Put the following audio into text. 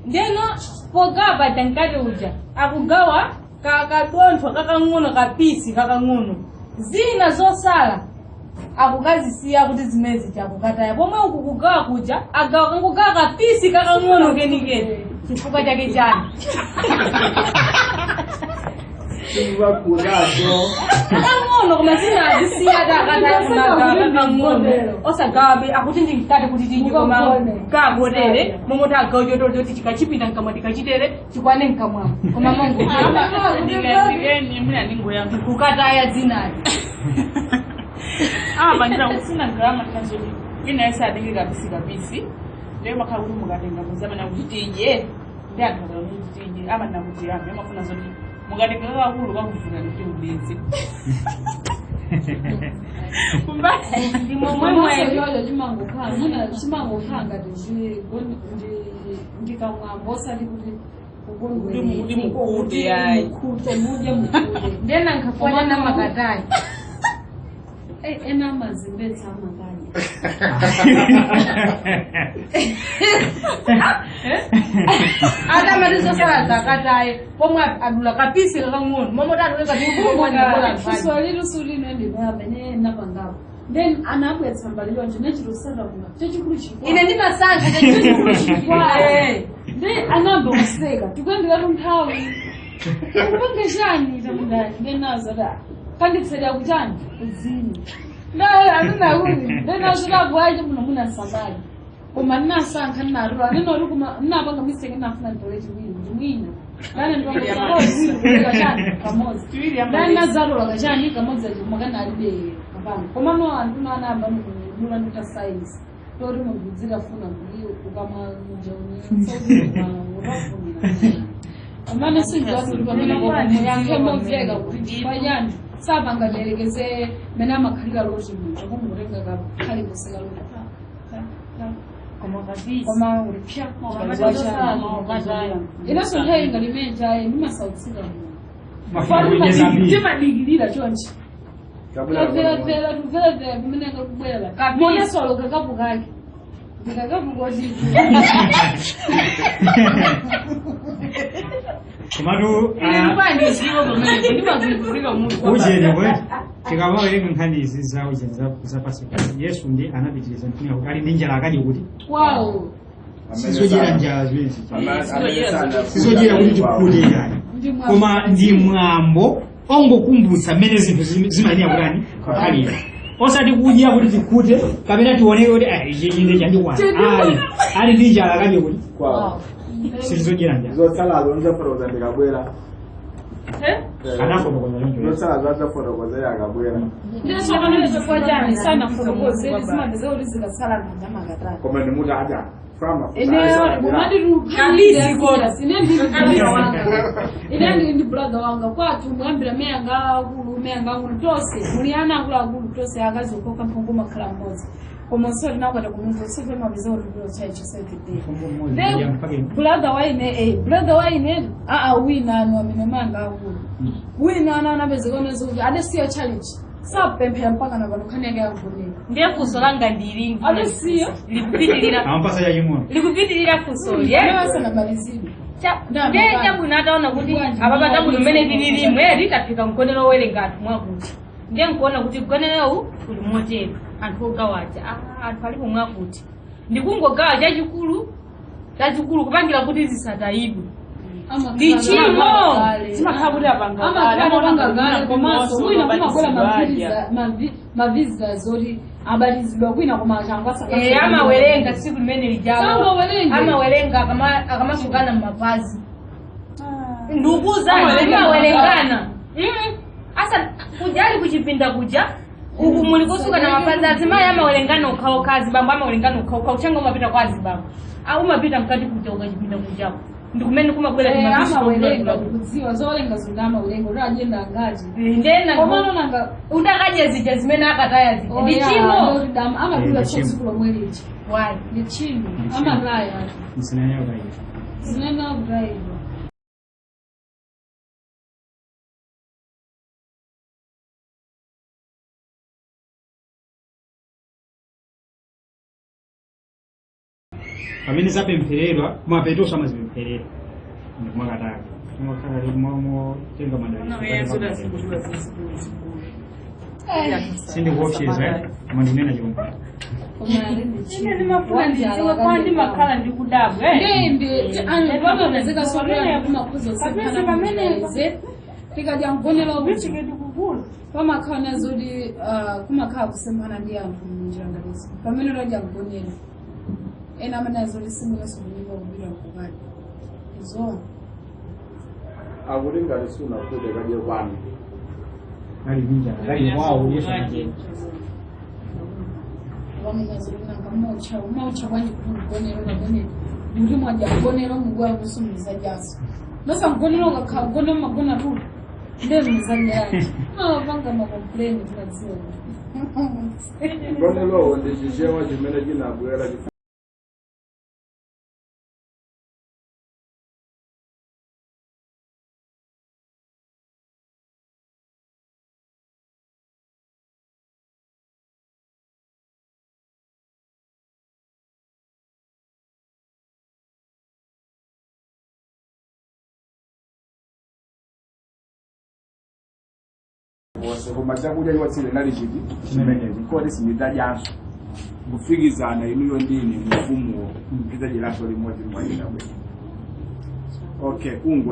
Ndeno pogawa paja mkate uja akugawa kadontho kakang'ono, kapisi kakang'ono, zina zosala akukazisiya kuti zimene zija akukataya, pomwe uku kugawa kuja agawa kangogawa kapisi kakang'ono kenikeni. Chifukwa chake chani? Simuvakunazo. Kakang'ono, koma zina azisiya ati akataya, kumagawa kakang'ono osagawa akuti ndi mkate kuti tidye, koma kakotere momwe tagawa chotolo choti chikachipinda mkamwa tikachitere chikwane mkamwamo, koma mongo Ndikeni mwina ndingoyamba. Kukataya zinali. Apa ndina kufuna ndalama tinazoti wina yese atenge kapisi kapisi. Lero makhala kuti mukatenga muzamana kuti tidye, ndi anthu akala kuti tidye amanena kuti yambe amafuna zoti mukatenga kakakulu kakuvutani kuti mubeze kumbali. Ndi momwemwe. Yoyo chimangokhala mwina chimangokhala ngati ndikamwambo, osati kuti Kuti mukhute yayi. Mukhute, mudye mukhute. Ndena nkhafanya namakataya. Ena amazimbetsa amakanya. Atamati zosala zakataye, pomwe adula kapisi kakang'ono, momwe tadule kapisi. Swalilo sulino ndipapa ine napangapo, then anabwetsa mbali yonje nechitosata kuna chachikulu chikwa. Ine ndimasankha. Chachikulu chikwa. Then anamba kuseka, tikuyendera nthawi kupanga chani tamudani, then nazata kanditserera kuchani kudzini andinakuti, then nazata bwaje muno munasambali, koma ndinasankha ndinatola ndinoti kuma ndinapanga mistake, ndinafuna nditole chiwiri kuti mwina dane ndipanga chiwiri chani kamodzi. Chiwiri. Dani nazatola kachani kamodzi achi makana alibe kapanga, komano anthu anayamba ndikudula ndita size toti munthu udzikafuna kuti ukamwa muja utafunira, komano sindiwati kuti pamene muyankhe momveka kuti chifukwa chani sapanga tiyerekeze mene amakhalira loti muja kungotenga kakhale koseka loti pa pa pa. Koma kapisi. Koma kuti pya. Inenso nthawi ngati imene chaye ndimasautsika muno, timadikirira chonchi, tamvera tumveravera kumene kakubwera monesolo kakapu kake ndikakapu koti. Komatu Ine ndipandiziwo pamene ndimazungulira mutu. Ujeni kwe tikamawerenga nkhani izi za ujeni za pasika, Yesu ndi anapitiriza mtumiki kuti ali ndi njala akadye kuti Kwawo. Sizodyera njala zimenezi, sizodyera kuti tikhute yani, koma ndi mwambo ongokumbutsa mmene zinthu zimayenera kutani kukhalira, osati kudya kuti tikhute kapena tioneke kuti "Ah, ichi chinde chandikwana." Ayi, ali ndi njala akadye kuti Kwawo. Sizodyera njala. Zotsalazo nzafotokoza ndikabwera. Anafotokoza choncho. Zotsalazo azafotokozera akabwera. Ndiso pamene chifukwa chani sanafotokozere, zimapeza kuti zikasala manja makatatu. Koma ndimutadya fama. Ine ndi brother wanga kwathu muyambira meyanga akulu meyanga akulu tonse muli ana akuluakulu tonse akazi okhoka mphongo makhala mmodzi, koma so tinakwata kumuzi sofe mapeza kuti ndilo chaicho everyday. Brother waine brother waine aa wina anu amene manga akulu wina ana anapezeka unezo kuti adasiya challenge sapemphera mpaka na pano nkhani yake yakugonera. Ndiye funso langa ndili Adasiya. Likupitirira. Amampasa chaching'ono. Likupitirira funso. Ye Ye asanamalizidwe. Ndiye chabwino ataona kuti apa chabwino mmene tilili litaphika mgonero owerenga anthu mwakuti, ndiye nkuona kuti mgonerowu uli motere, anthu ogawaja anthu alipo mwakuti, ndikungogawa chachikulu chachikulu kupangira kuti zisatayidwe, ndi chimo? Zimakhala kuti apanga Amakhala apanga kale, komanso mwina kumabwera mavisitors oti abatizidwa kwina koma changu. Eh, amawerenga tsiku limene lijalo. Sangawerenge. Amawerenga akamasukana mmapazi, ndikuuzani, amawerengana. Asa kujali kuchipinda kuja uku muli kusukana mapazi, azimayi amawerengana okhaokha, azibambo amawerengana okhaokha, uthenga umapita kwa azibambo. Ah, umapita mkati kuja ukachipinda kujako ndikumene kumabwera. Amawerenga kudziwa zowerenga zunda amawerenga kuti ajenda angati. Ndena Komano nanga udakadya zija zimene akataya zija, ndi chimo? Amadula. Ndi chimo. Tsiku lomwe lija. Why? Ndi chimo. Ndi chimo. Amataya. Msinanyayo kayiro. Zinena kutayidwa. Pamene zapempheredwa mapetonso amazipempherera mwakataka motenga madalitso. Sindikuopseza koma ndikunena chilungamo. Ine ndimafuna ndidziwe kwa ndimakhala ndikudabwa Ndipamapezeka sokumakhuza tikadya mgonero pamakhala nazoti kumakhala kusemphana ndi anthu munjira ngatizo pamene utadya mgonero ena amene azoti simunenso kunyumba kupita kukadya izo. Akuti ngati sunakhute kadye kwanu. Ali njala ali kwawo yesu. Vamwe azoti nanga maucha maucha bwanji kuti mgonero kagonero ndikuti mwadya mgonero muguwa kuso muzadyaso nosa mgonero ukakhala mgonero magona tulo ndiye muzadyaranji mawapanga makompleni tinadziwa. Mgonelowo ndi chichewa chimene chinabwera. Wonse koma chakudya chiwatsire nali chiti chimenechi nkoti sindidadyanso kufikizana inuyo ndine mfumuwo ndidadyeranso limodzi mwachita bwino. Okay, kungwa.